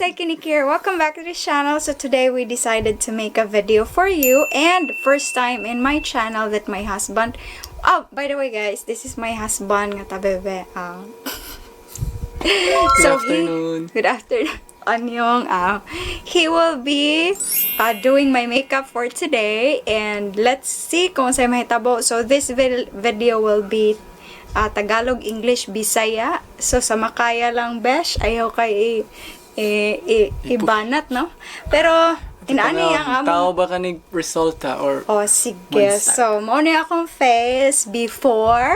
Daikini here. Welcome back to the channel. So today we decided to make a video for you, and first time in my channel that my husband. Oh, by the way guys, this is my husband nga tabebe. Good So afternoon. Good afternoon. Anyong, he will be doing my makeup for today, and let's see kung unsay mahitabo. So this video will be Tagalog, English, Bisaya. So sa makaya lang, besh, ayaw kay ibanat, no? Pero inaani ang among Tao ba kanig resulta or Oh, sige. One. So, mao ni akong face before.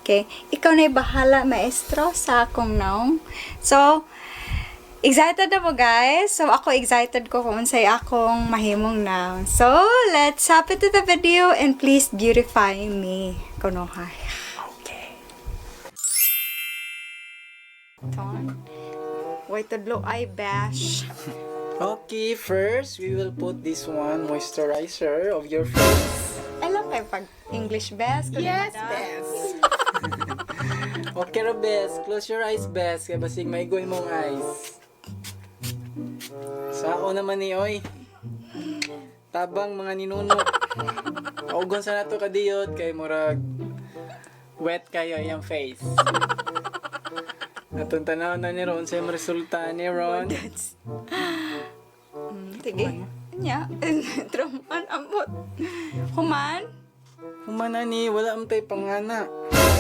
Okay. Ikaw na bahala, maestro, sa akong naong. So, excited na mo, guys? So, ako excited ko kung unsay akong mahimong naong. So, let's hop into the video and please beautify me. Kunohay. Okay. Ton. Wait, tudlo ay bash. Okay, first we will put this one moisturizer of your face. Alam kay pag English best. Yes, best. Okay ra, best. Close your eyes, best. Kay basig maigoy mong eyes. Sao naman ni oy. Tabang mga ninuno. Ugon sa nato kadiyot kay murag wet kayo iyang face. Atong tanaw na ni Ron sa resulta ni Ron. Sige. Nya, truman amot. Human? Humana ni wala man tay pangana.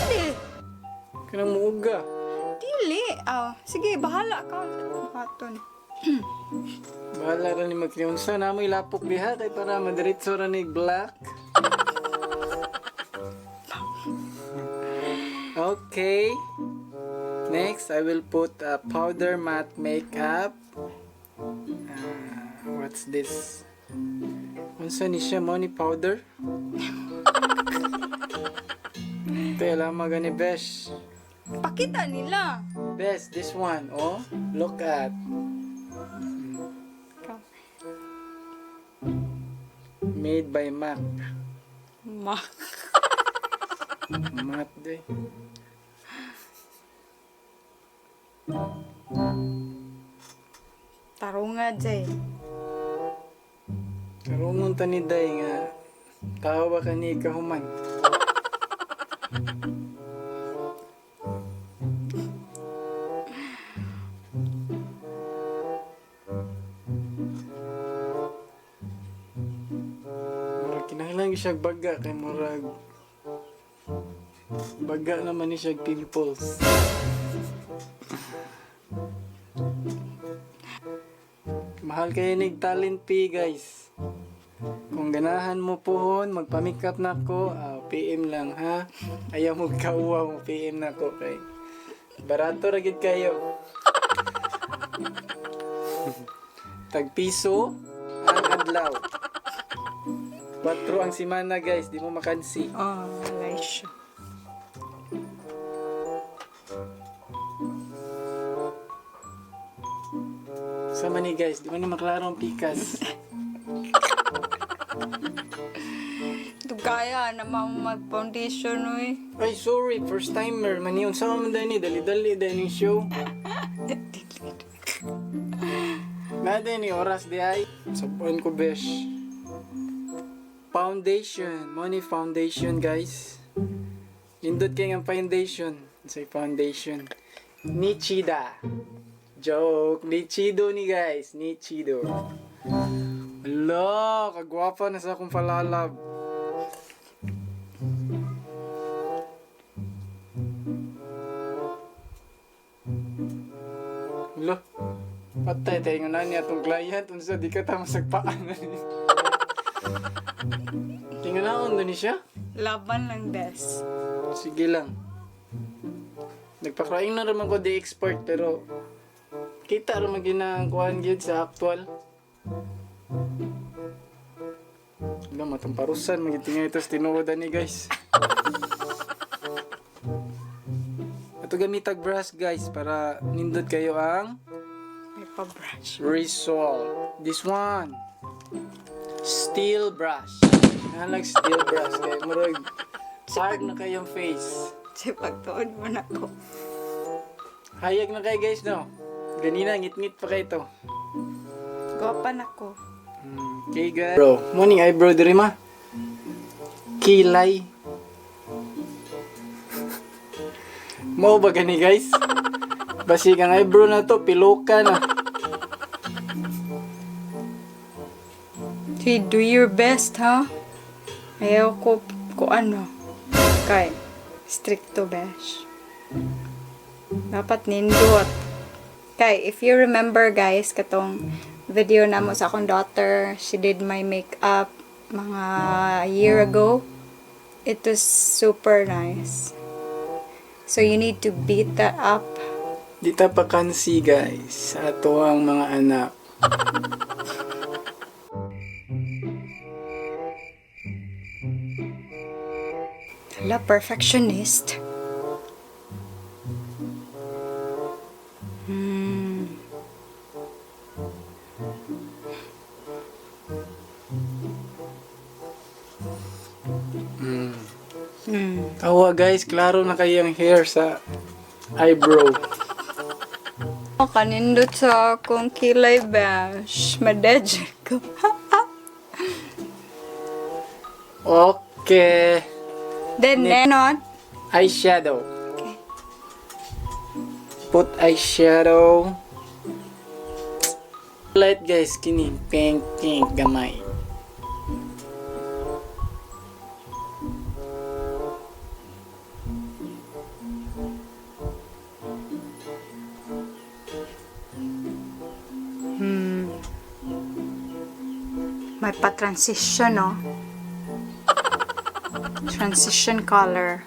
Dili. Kanang muuga. Dili. Oh, sige, bahala ka. Haton. Bahala ra ni magkriunsa na mo'y lapok diha kay para madiretso ra ni black. Okay. Next, I will put a powder matte makeup. What's this? Unsa ni siya mo ni powder? Tela magani besh. Pakita nila. Best, this one, oh. Look at. Ikaw. Made by MAC. Ma. Matte de. Tarunga, Jay. Karungon ta ni Day nga tawa ka ni kahuman. Murag kinahanglan gyud siya baga kay murag baga naman ni siya pimples. Mahal kayo nig talent fee, guys. Kung ganahan mo pohon, magpa-makeup na ako, PM lang ha. Ayaw mo kauwa mo PM na ako kay barato ra gid kayo. Tag piso ang adlaw. Kwatro ang simana, guys, di mo makansi. Oh, walay siya. Sama ni guys, di mo ni maklaro ang pikas. Dugaya na mag-foundation, uy. Ay, sorry, first timer. Maniyon sa man dani, dali-dali dani show. Nada ni oras di ay. Sabuan ko, besh. Foundation. Money foundation, guys. Nindot kay nga foundation. Say foundation. Nichida. Joke. Nichido ni guys. Nichido. Ala, kagwapa na sa akong palalab. Ala, patay tayo nga na niya atong client. Unsa di ka tama sagpaan na ni. Tingnan na ni siya. Laban lang, bes. Sige lang. Nagpakraing na raman ko di expert pero kita raman ginangkuhan gyud sa actual. Wala, matamparusan. Magitingay ito sa tinuod ani guys. Ito gamitag brush, guys, para nindot kayo ang May pa-brush. result. This one. Steel brush. Nahalag steel brush. Kaya murag hard na kayong face. Kasi pagtuon mo na ko. Hayag na kayo guys, no? Ganina, ngit-ngit pa kay to. Gwapa na ko. Okay guys. Bro, morning eyebrow diri ma. Kilay. Mao ba gani guys? Basig ang eyebrow na to, piloka na. Hey, do your best, ha? Ayaw ko, ko ano. Kay, stricto besh. Dapat nindot. Kay, if you remember guys, katong video na mo sa akong daughter, she did my makeup mga year ago. It was super nice. So you need to beat that up. Di ta pakansi guys sa ato ang mga anak. Hala, perfectionist. Tawa guys, klaro na kayo ang hair sa eyebrow. Oh, kanindot sa akong kilay bash. Madedje ko. Okay. Then, not. Eyeshadow. Okay. Put eyeshadow. Light guys, kini pink pink gamay. May pa-transition, no? Transition color.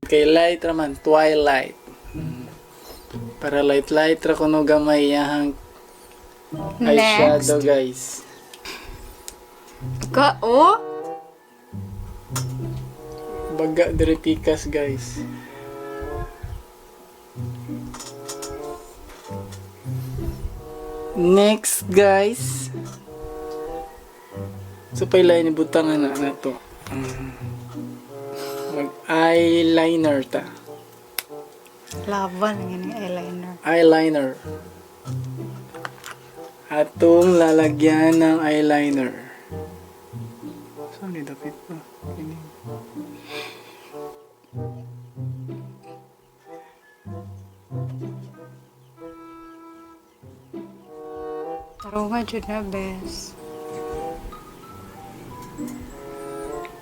Kay light raman, twilight. Para light light ra kuno gamay yahang eyeshadow Next. guys. Ka, oh! Baga diri pikas guys. Next guys. So pailay ni butangan na na to. Mag eyeliner ta. Lava na yung eyeliner. Eyeliner. Atong lalagyan ng eyeliner. Saan ni dapit pa? Ini. Tarungan jud na, bes.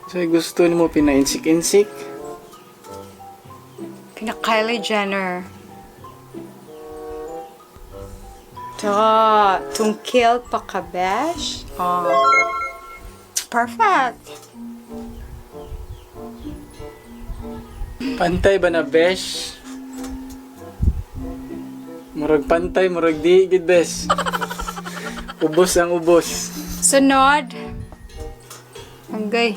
So gusto nimo pina-insik-insik? Kina Kylie Jenner. Ta, tungkil pa ka, besh. Oh. Perfect. Pantay ba na besh? Murag pantay, murag di gid besh. Ubos ang ubos. Sunod. Anggay.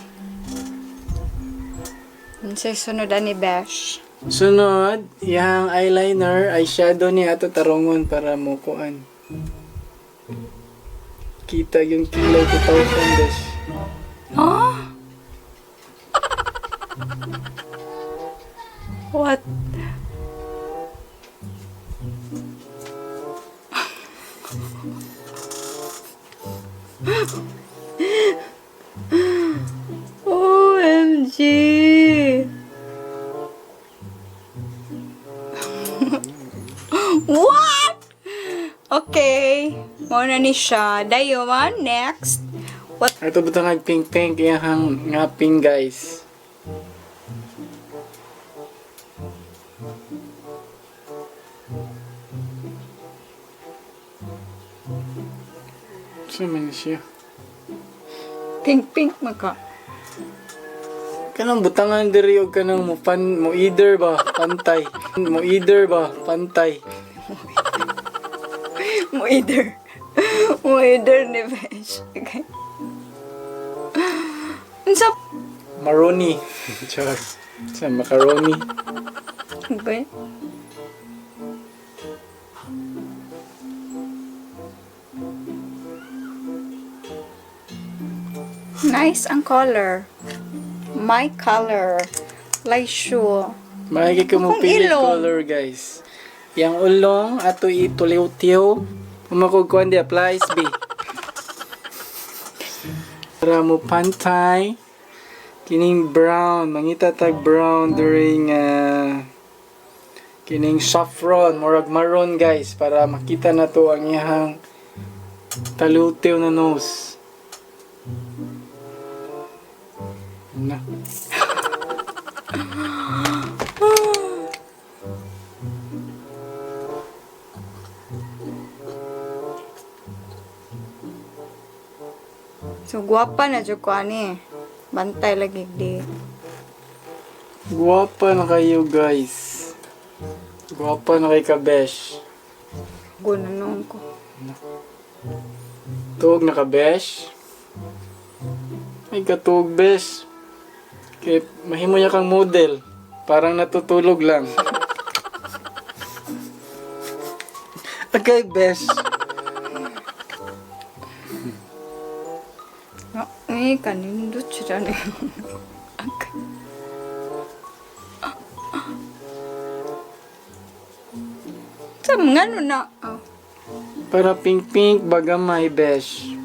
Unsay sunod ani besh? Sunod, yang eyeliner, eyeshadow ni ato tarongon para mo kuan. Kita yung kilay 2000 besh. Huh? What? OMG! What? Okay. Mao na ni siya. Dayon, next. What? Ato butang pink pink iyang nga pink guys. Sa man siya? Pink pink maka. Kanang butangan diri og kanang mo pan mo either ba pantay. Mo either ba pantay. Mo either. Mo either ni Besh. Okay. Unsa? Maroni. Char. Sa macaroni. Okay. Nice ang color. My color. Like sure. Maigi ko mo Akong pili ilong. color, guys. Yang ulong ato ituliw-tiw. Umakog kuan di applies B. Para mo pantay kining brown, mangita tag brown during kining saffron, murag maroon, guys, para makita na to ang iyang talutiw na nose. Na. So, guwapa na jud ko ani. Bantay lagi di. Guwapa na kayo, guys. Guwapa na kay kabesh. Gunanong ko. Tuog na kabesh. Ay, katuog, besh. Kay mahimo niya kang model. Parang natutulog lang. Okay, besh. Ah, eh, kanindot siya ni. Okay. Sa mga ano na. Oh. Para pink pink bagamay, besh.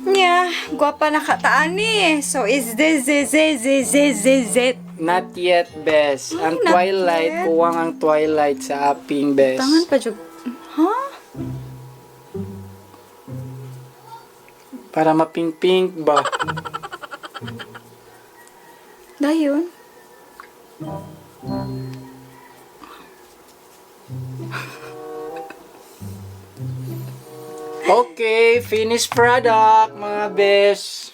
Yeah, guwapa na kataan ni. So, is this, is it? Not yet, besh. Ang Not twilight, yet. kuwang ang twilight sa aping, besh. Tangan pa jud. Huh? Para mapink pink ba? Dayon. Okay, finished product, mga besh.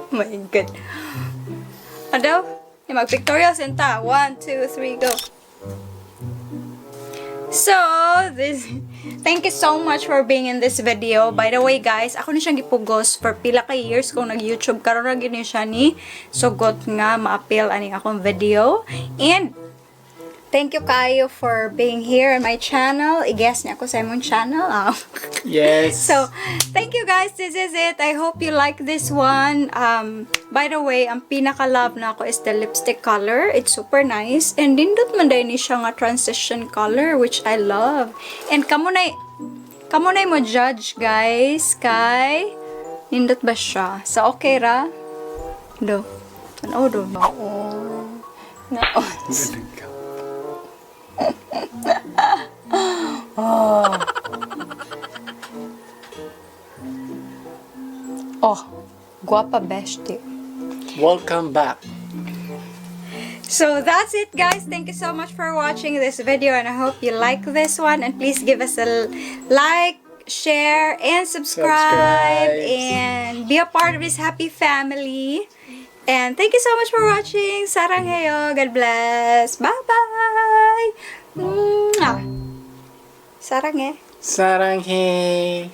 Oh my God. Adaw, yung mag-pictorial senta. 1, 2, 3, go. So, this thank you so much for being in this video. By the way, guys, ako ni siyang gipugos for pila ka years kung nag-YouTube karon ra gyud ni siya ni sugot nga ma-appeal ani akong video. And thank you kayo for being here on my channel. I-guess niya ako sa imong channel. Ah. Yes. So, thank you guys. This is it. I hope you like this one. By the way, ang pinaka-love na ako is the lipstick color. It's super nice. And nindot man diay ni siya nga transition color, which I love. And kamo na mo judge, guys, kay nindot ba siya? So, okay ra? Do. Ano do? Naon. Naon. Galing ka. Oh, guwapa bestie. Welcome back. So that's it, guys. Thank you so much for watching this video and I hope you like this one, and please give us a like, share, and subscribe, Subscribe. And be a part of this happy family. And thank you so much for watching. Saranghaeyo. God bless. Bye-bye. Mwah. Saranghae. Saranghae.